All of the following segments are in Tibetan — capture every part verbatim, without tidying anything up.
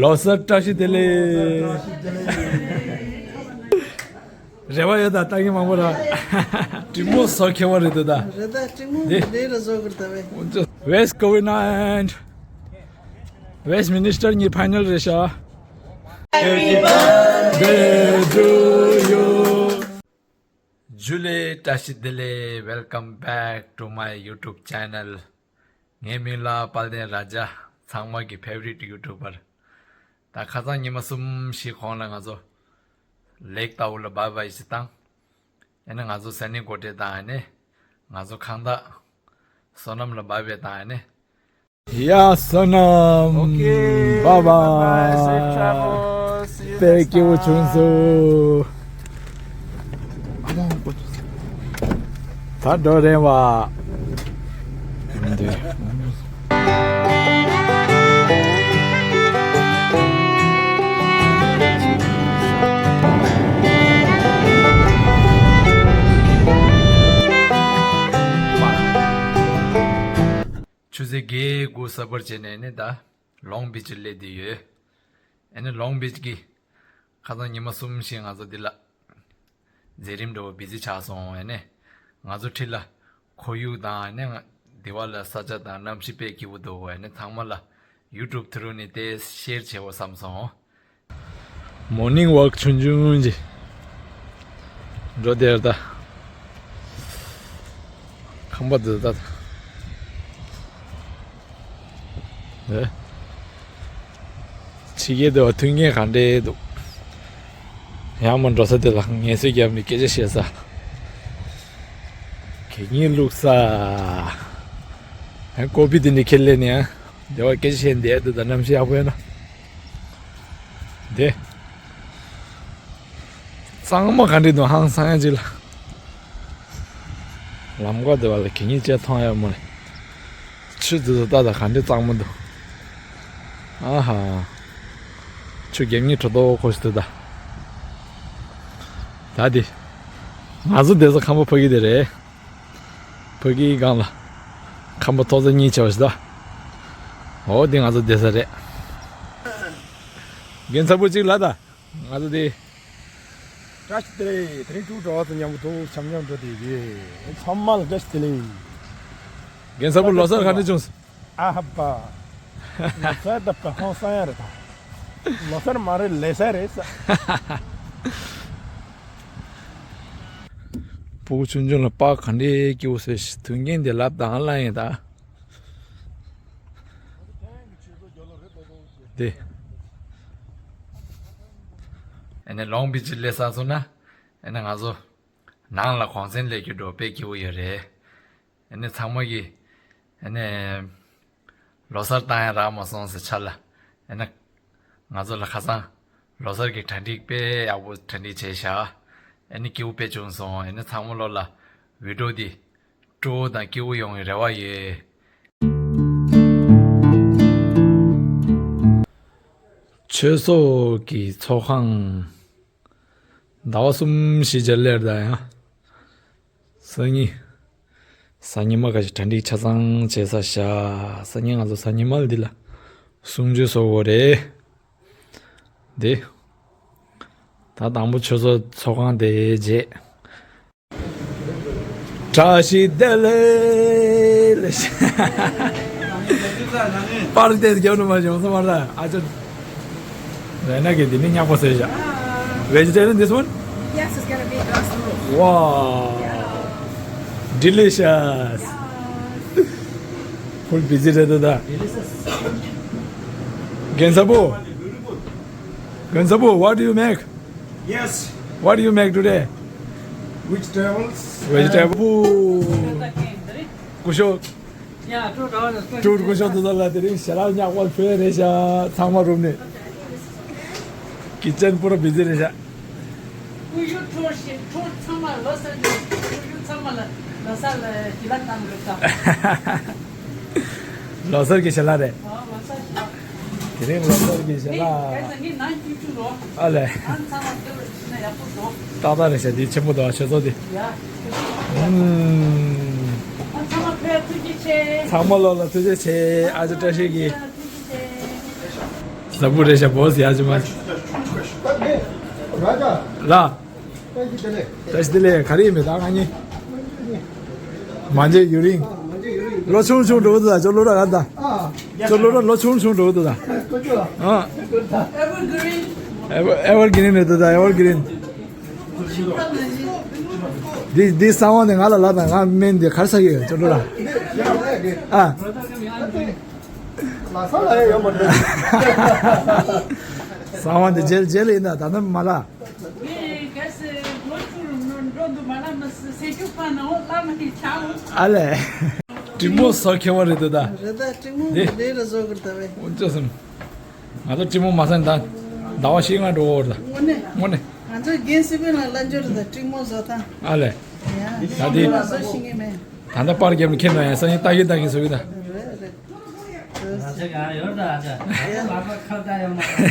ལོ་གསར་བཀྲ་ཤིས་བདེ་ལེགས། རེ་བ་ཡོད་ད། ལྟ་མཁན་མང་པོ་ར། དྲིན་མོ་བཟོ་མཁས་པོ་རེད་འདུག་ད། རེད་ད། དྲིན་མོ་འདི་འདྲ་བཟོ་དགོས་ད་བས། West Governor and West Minister གཉིས་ཕའི་ནལ་རེད་ཤག། Happy birthday to you. ཇུ་ལེ། བཀྲ་ཤིས་བདེ་ལེགས། Welcome back to my YouTube channel. ངའི་མིང་ལ་དཔལ་ལྡན་ར་ཇ། ཚང་མ་གི་ཕེ་ཝ་རིཊ་ཡུ་ཊུབ་པར། ད་ཁ་སང་ཉི་མ་གསུམ་བཞི་གོང་ལ་ང་ཚོ་ལེག་ཏའོ་ལ་བྷའི་བྷའི་ཞིག་བཏང་། ཨེ་ནས་ང་ཚོ་ས་གནས་སྒོ་ཁྲལ་བཏང་། ཨེ་ནས་ང་ཚོ་ཁང་བདག་བསོད་ནམས་ལ་བྷའི་བྷའི་བཏང་། ཨེ་ནས། ཡ་བསོད་ནམས། Okay, bye bye, safe travel. See you next time. དཔེ་སྐྱིད་པོ་བྱུང་སོང་། ད་འགྲོ་རན་བ། འདི། ཆུ་ཚོད་བརྒྱད་དགུ་གསར་པར་བྱས་ནས་ནི་ད་ལོང་བིཆ་སླེབས་བསྡད་ཡོད། ཨེ་ནི་ལོང་བིཆ་གི་ཁ་སང་ཉི་མ་གསུམ་བཞི་ང་ཚོ་འདི་ལ་མཛད་རིམ་འདྲ་བོ་བི་ཛི་ཆགས་སོང་། ཨེ་ནི་ང་ཚོ་འཁྲིས་ལ་ཁོར་ཡུག་དང་ཨེ་ནི་ང་འདི་བ་ལ་ས་ཆ་དང་གནམ་གཤིས་དཔེ་སྐྱིད་པོ་འདུག། ཨེ་ནི་ཚང་མ་ལ་ཡུ་ཊུབ་ཐུ་རུ་ནས་དེ་ཤེར་བྱེད་འོ་བསམ་སོང་། མོར་ནིང་ཝོག་ཆུང་ཆུང་ཅིག་འགྲོ་བསྡད་ཡོད་ད། ཁང་པ་འདི་ད། ཨེ། ཕྱི་རྒྱལ་དུ་མཐུན་རྐྱེན་ག་འདྲས་འདུག། ཡང་མ་འགྲོ་ས་དེ་ལ་ངལ་གསོ་རྒྱབ་ནས་སྐད་ཆ་བཤད་ས། གད་སྙིགས་བླུགས་ས། ཡང་ཀོ་པི་དེ་འདྲ་ཁྱེར་སླེབས་ནས་ཡང་། དེ་བ་སྐད་ཆ་བཤད་བསྡད་འདུག་ད། གནམ་གཤིས་ཡག་པོ་ཡོད་ན། དེ། གཙང་མ་ག་འདྲ་འདུག། ཧང་སང་ཡ་ཅིག་ལ། ལམ་ཁ་དེ་བ་ལ་གད་སྙིགས་ཅིག་མཐོང་ཡ་མ་རེད། ཆུ་དེ་ཚོ་ལྟ་ད་ག་འདྲ་གཙང་མ་འདུག། ཨ་ཧ། ཆུ་རྒྱབ་གཉིས་དྲོ་ཏོག་ཁོ་ཞིག་འདུག་ད། ད་དེ། ང་ཚོ་བསྡད་ས་ཁང་པ་ཕ་གི་དེ་རེད། ཕ་གིའི་སྒང་ལ་ཁང་པ་ཐོག་ས་གཉིས་བྱས་པ་ཞིག་ད། འོ་འདི་ང་ཚོ་བསྡད་ས་རེད། རྒན་ཚ་པོ་གཅིག་ལ་ད། ང་ཚོ་དེ། བཀྲ་ཤིས་བདེ་ལེགས། དེ་རིང་ཕྲུ་གུ་གྲོགས་པོ་ཚོ་མཉམ་པོ་ཐུག་འཆམ་འཆམ་འགྲོ་བསྡད་ཡོད། ཚང་མ་ལ་བཀྲ་ཤིས་བདེ་ལེགས། རྒན་ཚ་པོ་ལོ་གསར་ག་འདྲ་བྱུང་སོང་། ཨ་ཧ་པ། ལོ་གསར་ད་པ་ཧོང་སང་ཡ་རེད་ད། ལོ་གསར་མ་རེད་ལེ་ས་རེད་ས། ཕྲུ་གུ་ཆུང་ཆུང་ལ་པར་ག་འདྲའི་སྐྱིད་པོ་བཟོས་ཤིག། མཐུན་རྐྱེན་དེ་ལབ་དང་ལ་ཡིན་ད། དེ། ཨ་ནི་ལོང་བིཆ་སླེབས་ཚར་སོང་ན། ཨ་ནི་ང་ཚོ་ནང་ལ་གུང་སེང་སླེབས་རྒྱུ་འགྲོ་དཔེ་སྐྱིད་པོ་ཡོད་རེད། ཨ་ནི་ཚང་མ་གིས་ཨ་ནི་ལོ་གསར་བཏང་ཡ་རག་མ་སོང་ཟེར་ཆ་ལ། ཨ་ནི་ང་ཚོ་ལ་ཁ་སང་ལོ་གསར་གྱི་གྲ་སྒྲིག་དཔེ་ཡག་པོ་གྲ་སྒྲིག་བྱས་ཤག། ཨ་ནི་སྐྱིད་པོ་དཔེ་བྱུང་སོང་། ཨ་ནི་ཚང་མ་ལོ་ལ་བི་ཌི་ཡོ་འདི་སྤྲོ་བོ་དང་སྐྱིད་པོ་ཡོང་བའི་རེ་བ་ཡོད། ཆོས་ཚོགས་ཀྱི་ཚོགས་ཁང་། ཟླ་བ་གསུམ་བཞི་རྗེས་སླེབས་ད་ཡང་། སང་ཉིན། སང་ཉིན་མ་ག་ཞིག་གྲ་སྒྲིག་ཆ་ཚང་བྱས་ས་ཤག། སང་ཉིན་ང་ཚོ་སང་ཉིན་མ་འདི་ལ་གསུང་ཆོས་སོགས་དགོས་རེད། འདི། ད་དང་པོ་ཆོས་ཚོགས་ཚོགས་ཁང་དེའི་རྗེས། བཀྲ་ཤིས་བདེ་ལེགས། པར་དེ་རྒྱབ་ནས་མ་བྱུང་སོང་མ་རེད་ཨ་ཅོ། རེ་ན་གི་འདི་ནི་ཉག་པ་ཟེར་བཞག། Vegetarian, this one? Yes, it's gonna be grass noodles. Wow. Delicious. Full busy རེད་ད། རྒན་ཚ་པོ། རྒན་ཚ་པོ། What do you make? Yes. What do you make today? Vegetables. Vegetable. ཀུ་ཤོ། ཀྲུའུ་ཀུ་ཤོ་དུ་ལ་དེ་རིང་ཞལ་ལག་ཉག་པ་ཕུལ་རེད་ཤག། ཚང་མ་རུབ་ནས། ཀི་ཅན་པུ་ར་བི་ཛི་རེད་ཤག། ཀུ་ཤུ་འཕྲོ་ཞིང་འཕྲོ་ཚང་མ་ལོ་གསར་གྱི་ཀུ་ཤུ་ཚང་མ་ལ་ལོ་གསར་ལ་ཞལ་ལག་བཏང་རེད་ཤག། ལོ་གསར་གྱི་ཞལ་ལག་རེད། ཨ་ལོ་གསར་ཞལ་ལག། དེ་རིང་ལོ་གསར་གྱི་ཞལ་ལག། ཨ་ལས། ཨ་ཚང་མ་ལྟ་བུ་ཞིག་ན་ཡག་པོ་འགྲོ། ཏག་ཏག་རེད་ཤག། འདི་ཆེན་པོ་འདུག་ཨ་ཆོས་ཚོགས་འདི། ཡ། ཨུམ། ཨ་ཚང་མ་ཕེབས་ཐུགས་རྗེ་ཆེ། ཚང་མ་ལོ་ལ་ཐུགས་རྗེ་ཆེ། ཨ་ཅོ་བཀྲ་ཤིས་ཀྱིས། ཐུགས་རྗེ་ཆེ། ཟ་བུ་རེད་ཤག་བོ་སི་ཡ་ཅི་མ། ར་ཇ། ལ། བཀྲ་ཤིས་བདེ་ལེགས། བཀྲ་ཤིས་བདེ་ལེགས། ག་རེ་ཡིན་མེད་ད་ང་གཉིས། མ་འཇལ་ཡུ་རིང་། ལོ་ཆུང་ཆུང་འགྲོ་གི་འདུག་ད་ཅོ་ལོ་ར་ག་ད། ཅོ་ལོ་ར་ལོ་ཆུང་ཆུང་འགྲོ་གི་འདུག་ད། ཨ། ཨེ་ཝར་གི་རིན་རེད་འདུག་ད་ཨེ་ཝར་གི་རིན། འདི་འདི་གསང་བ་ནས་ང་ལ་ལབ་དང་ང་སྨན་འདི་གར་ས་གི་ཡོད་ཅོ་ལོ་ར། ཨ། ལ་ས་ལ་ཡ་ཡོད་མ་རེད། གསང་བ་འདི་རྗེས་རྗེས་ལ་ཡིན་ད་ད་ནི་མ་ལ། ཨ་ལས། ཀྲིང་མོ་སོ་ཁེ་བ་རེད་འདུག་ད། རེད་ད་ཀྲིང་མོ་འདི་ལས་ར་བཟོ་གི་རེད་ད་བས། འོན་ཅོ་སེམས། ང་ཚོ་ཀྲིང་མོ་མ་སང་ད། ཟླ་བ་བཞི་ལྔ་འགྲོ་འོར་ད། དངོས་གནས། དངོས་གནས། ང་ཚོ་རྒན་སི་པན་ལ་ལ་འབྱོར་ད་ཀྲིང་མོ་བཟོ་ཐང་། ཨ་ལས། ཡ། ད་འདི། ཀྲིང་མོ་བཟོ་ཤེས་ངེས་མེད། ད་ལྟ་པར་རྒྱབ་ནས་ཁྱེར་ན་ཡང་སང་ཉིན་ལྟ་གི་ལྟ་གི་བཟོ་གི་ད། རེད་རེད། ང་ཚོ་གང་ཡོད་ད་ཨ་ཅག་ང་ཚོ་ལག་པ་ཁ་བརྡ་ཡོད་མ་རེད།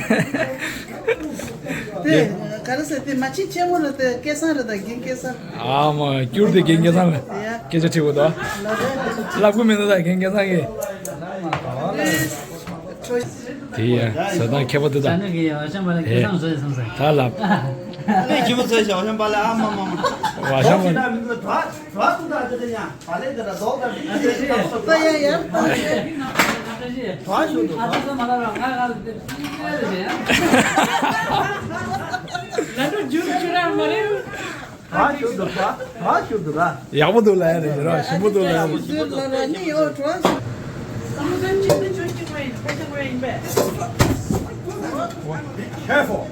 དེ་ག་རེ་ཟེར་དེ་མ་ཕྱི་ཆེན་མོ་རེད་དེ་སྐལ་བཟང་རེད་ད་རྒན་སྐལ་བཟང་། ཨ་མ་སྐྱུར་དེ་རྒན་སྐལ་བཟང་ལ་ཡ། སྐད་ཆ་དྲིས་པ་ད། ལ་རེད། ལབ་གི་མི་འདུག་ད་རྒན་སྐལ་བཟང་གིས། དེ་ཡ་ཟ་ཐང་ཁྱད་པར་འདུག་ད། ད་ལབ། ཁྱི་མོ་ཚོས་ཞའོ་ཞང་པ་ལ་ཨ་མ་མ་མ། ཝ་ཤང་པ། ཡག་པོ་འདུག་ལ་ཡ་རེད་ར་ཞིམ་པོ་འདུག་ལ་ཡ་རེད། Careful.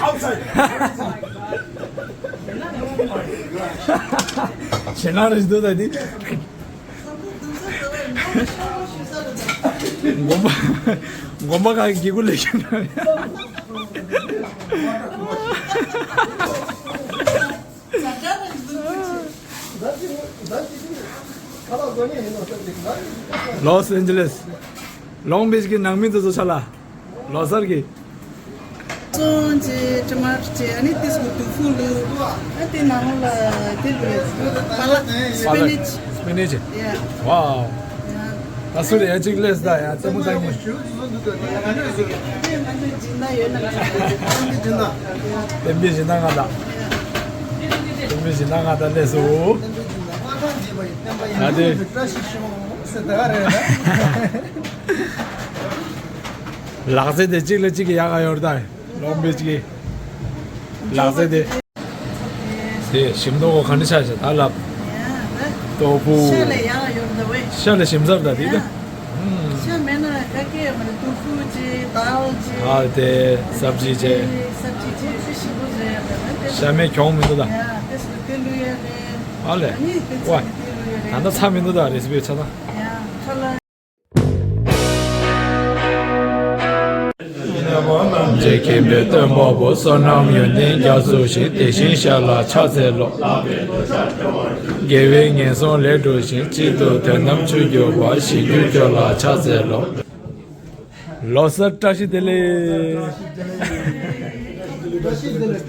Outside. ཞེད་སྣང་རེ་ཞིག་འདུག་ད་འདི། དགོན་པ་དགོན་པ་ཁག་གི་དགེ་སྐོས་ལས་ཤིག་ན། ལོས་ཨན་ཇེ་ལེས། ལོང་བིཆ་གི་ནང་མི་དེ་ཚོ་ཆ་ལ། ལོ་གསར་གྱི། སོན་ཅེ་ཊ་མ་ཊོ་ཅེ་ཨ་ནི་ཏིས་གུ་ཏུ་ཧྥུ་ལུ། ཨ་ཏི་ནང་ལ་ཏི་ལུ་པ་ལ་སི་པི་ནིཆ། སི་པི་ནིཆ། ཡ། ཝའོ། ད་སུ་རེ་ཡ་གཅིག་ལས་ད་ཡ་ཏེ་མོ་ད་ཡིན། ང་ཚོ་སྦྱིན་བདག་ཡོད་ན་ང་ཚོ་སྦྱིན་བདག་ཡོད་ན། བསྟན་པའི་སྦྱིན་བདག་ང་ད། བསྟན་པའི་སྦྱིན་བདག་ང་ད་ལས་སུ། ད་དེ། ལག་རྩལ་དེ་གཅིག་ལ་གཅིག་གི་ཡག་ག་ཡོད་ད། ལོང་བིཆ་གི་ལག་རྩལ་དེ། དེ་ཞིམ་མདོག་ག་འདྲ་ཆགས་ཤག་ད་ལབ། ཏོ་ཕུ། ཤ་ལས་ཡག་ཡོད་ད་བས། ཤ་ལས་ཞིམ་ཚར་ད་དེ་ད། ཤ་མེད་ན་ག་གེ་མ་རེད། ཏོ་ཕུ་ཅེ་དཱལ་ཅེ། ཨ་དེ་སབ་ཇི་ཅེ། སབ་ཇི་ཅེ་དེ་ཞིམ་པོ་རེད་ད་བས། ཤ་མེད་གྱོང་མི་འདུག་ད། ཡ་དེ་སུ་དེ་ལུ་ཡ་རེད། ཨ་ལས། ཨ་ནི་དེ་ཚོ་ཝ། དེ་ལུ་ཡ་རེད། ད་ལྟ་ཚ་མི་འདུག་ད་རེ་སི་པི་ཆ་ད། ཡ་ཁ་ལ། རྗེ་མཁན་པོའི་སྟོན་པ་པོ། བསོད་ནམས་ཡོན་ཏན་རྒྱ་མཚོ་ཞིང་། དེ་བཞིན་གཤེགས་ལ་ཕྱག་འཚལ་ལོ། དགེ་བའི་ངན་སོང་ལས་སྒྲོལ་ཞིང་། གཅིག་ཏུ་དོན་དམ་ཆོས་གྱུར་པ། ཞི་རྒྱས་ཆོས་ལ་ཕྱག་འཚལ་ལོ། ལོ་གསར་བཀྲ་ཤིས་བདེ་ལེགས།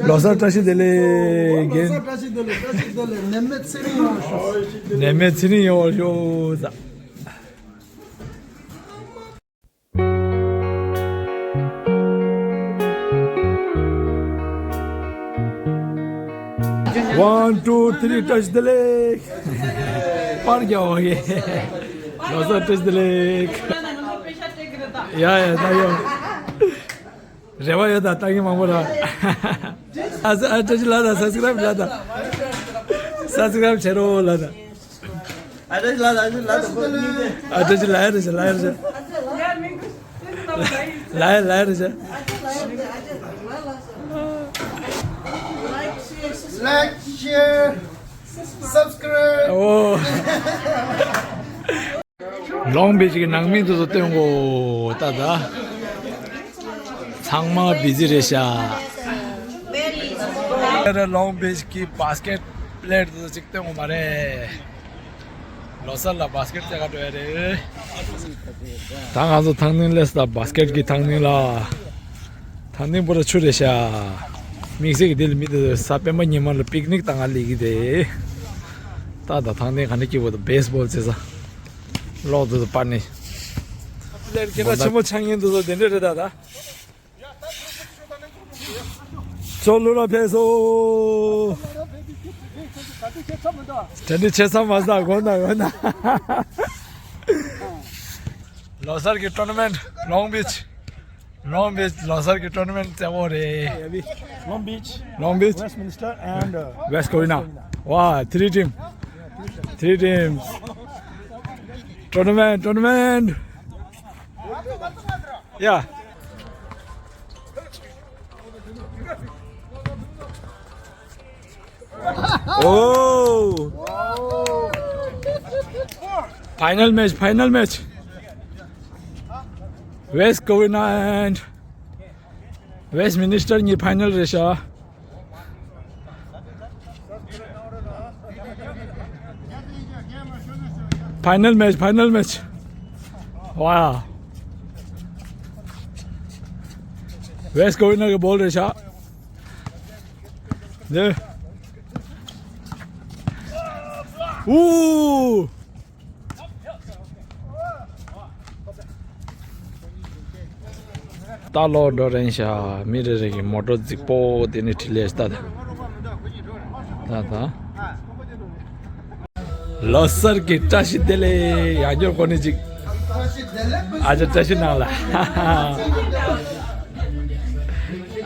ལོ་གསར་བཀྲ་ཤིས་བདེ་ལེགས། རྒན། བཀྲ་ཤིས་བདེ་ལེགས། བཀྲ་ཤིས་བདེ་ལེགས། ནད་མེད་ཚེ་རིང་ཡོང་བ་ཤོག་ནད་མེད་ཚེ་རིང་ཡོང་བ་ཤོག One, two, three, བཀྲ་ཤིས་བདེ་ལེགས། པར་རྒྱག་འོ་གེ། ལོ་གསར་བཀྲ་ཤིས་བདེ་ལེགས། ཡ་ཡ་ད་ཡོ། རེ་བ་ཡོད་ད་ལྟ་མཁན་མང་པོ་ར། ཨ་ཨ་བཀྲ་ཤིས་ལགས་ད་སབ་སི་ཀ་རབ་ལགས་ད། སབ་སི་ཀ་རབ་བྱེད་རོགས་ལགས་ད། ཨ་བཀྲ་ཤིས་ལགས་ད་ཨ་བཀྲ་ཤིས་ལགས་ད་ཨ་བཀྲ་ཤིས་ལགས་ཡ་རེ་བྱེད་ལགས་ཡ་རེ་བྱེད། ལགས་ཡ་ལགས་ཡ་རེ་བྱེད། Like, share, subscribe. ཨོ། ལོང་བིཆ་གི་ནང་མི་དེ་ཚོ་སྟོན་གོ་ད་ད། ཚང་མ་བི་ཟི་རེད་ཤག་ལོང་བིཆ་གི་བཱ་སི་ཀེཊ་པི་ལེ་ཡར་དེ་ཚོ་གཅིག་སྟོན་གོ་མ་རེད། ལོ་གསར་ལ་བཱ་སི་ཀེཊ་རྩེ་ག་འགྲོ་ཡ་རེད། ད་ང་ཚོ་ཐང་སྟེང་སླེབས་ད་བཱ་སི་ཀེཊ་གི་ཐང་སྟེང་ལ། ཐང་སྟེང་པོ་ར་ཆུ་རེད་ཤག་དམིགས་བསལ་གི་དེ་ལ་མི་དེ་ཚོ་གཟའ་སྤེན་པ་ཉི་མ་ལ་པིག་ནིག་བཏང་ག་སླེབས་ཀྱི་རེད། ད་ད་ཐང་སྟེང་ག་འདྲ་སྐྱིད་པོ་ད་བེ་སི་བོལ་རྩེ་ས། ལོག་འདུག་པ་ནི། ལས་ཀྱི་ར་ཆེན་མོ་ཆགས་ངེས་འདུག་ཟེར་དེ་འདྲ་རེད་ད་ད། ཅོ་ལུ་ར་ཕེ་སོ། དེ་འདྲ་བྱེད་ས་མ་ཟ་གོ་ན་གོ་ན། ལོ་སར་གྱི་ཊོར་ན་མེན་ཊི་ལོང་བིཆ། ལོང་བིཆ་ལོ་སར་གྱི་ཊོར་ན་མེན་ཊི་གཙོ་བོ་རེད། Long Beach, ལོང་བིཆ། Westminster and uh, West Covina. Wow, three team. Three teams. Tournament, tournament. Yeah. Oh. Final match, final match. West Covina and Westminster གཉིས་ཕའི་ནལ་རེད་ཤག Final match, final match. Wow. West Covina གི་བྷོལ་རེད་ཤག་འདི། ཨུ། ད་ལོག་འགྲོ་རན་ཤག་མི་རེ་རེ་གི་མོ་ཊ་རྫིག་པོ་དེ་ནས་ཁྲིད་ལས་ད་ད། ད་ད། ལོ་སར་གྱི་བཀྲ་ཤིས་བདེ་ལེགས། ཡང་བསྐྱར་གོ་ནི་ཅིག་ཨ་ཅག་བཀྲ་ཤིས་གནང་ལ།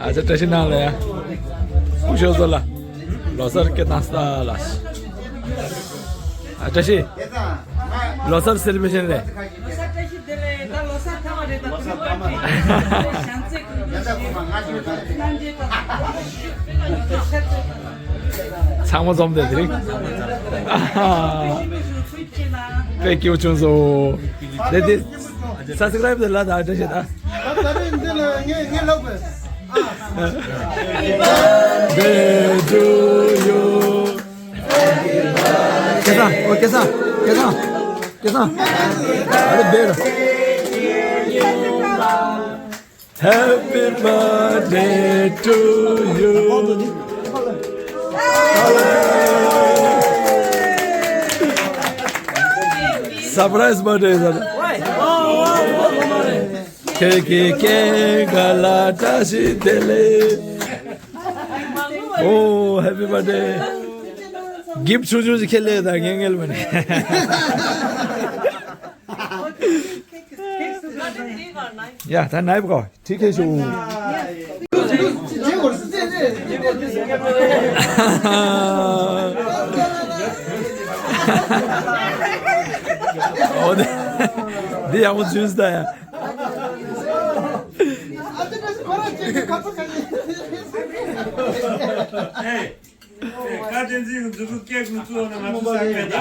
ཨ་ཅག་བཀྲ་ཤིས་གནང་ལ་ཡ། སྐུ་ཞབས་ཚོ་ལ། ལོ་སར་སྐད་བཏང་ས་ལ། ཨ་བཀྲ་ཤིས། ལོ་སར་སེ་ལི་བྷི་རེ་ཤན་རེད། ལོ་གསར་བཀྲ་ཤིས་བདེ་ལེགས། ད་ལོ་གསར་ཐ་མ་རེད། ད་ལོ་གསར་ཐ་མ་རེད། བྱམས་བརྩེ་ཀུན་སློང་ཞིག་ཚང་མ་འཛོམས་ཏེ་དེ་རིང་། དཔེ་སྐྱིད་པོ་བྱུང་སོང་། དེ་དེ་སབ་སི་ཀ་རབ་དེ་ལ་ད་བཀྲ་ཤིས་ད། ད་ད་རེས་འདི་ལ་ངས་ངས་ལབ་དགོས། Birthday to you. ཁེ་སང་ཨོ་ཁེ་སང་ཁེ་སང་ཁེ་སང་། ཨ་རེ་བེར། Happy birthday to you. Surprise birthday ཟེར། ཁྱེད་ཀྱི་སྐྱེས་སྐར་ལ་བཀྲ་ཤིས་བདེ་ལེགས། Oh, happy birthday. གིབ་ཆུང་ཆུང་ཞིག་ཁྱེར་སླེབས་དང་ངན་ངལ་མ་ནི། ཡ་ད་ནའི་བ་གོ་ཐིག་ཁེ་ཤུ། འོ་དེ་འདི་ཡག་པོ་བྱུང་སོང་ད་ཡ། ཨེ། ཨེ། བཀའ་བསྟན་འཛིན་གྱི་མཛུབ་གུ་སྐད་ཀུན་བཙུགས་ནས་ང་ཚོ་བསགས་པས་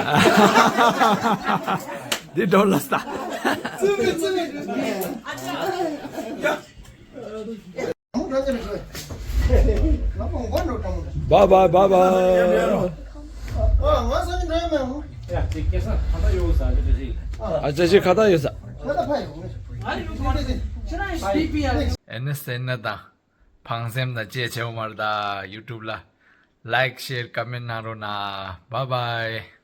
ད། འདི་འགྲོ་ལ་ས། Bye bye, bye bye. ཨ་ཅག་ཁ་ད་ཡོད་ས། ཨ་ནི་སེ་ན་དང་། ཕངས་སེམས་དང་བཅས་བྱེད་འོ་མར་ད་ཡུ་ཊུབ་ལ་ལའིཀ་ཤེར་ཀ་མེན་གནང་རོགས་གནང་། Bye bye.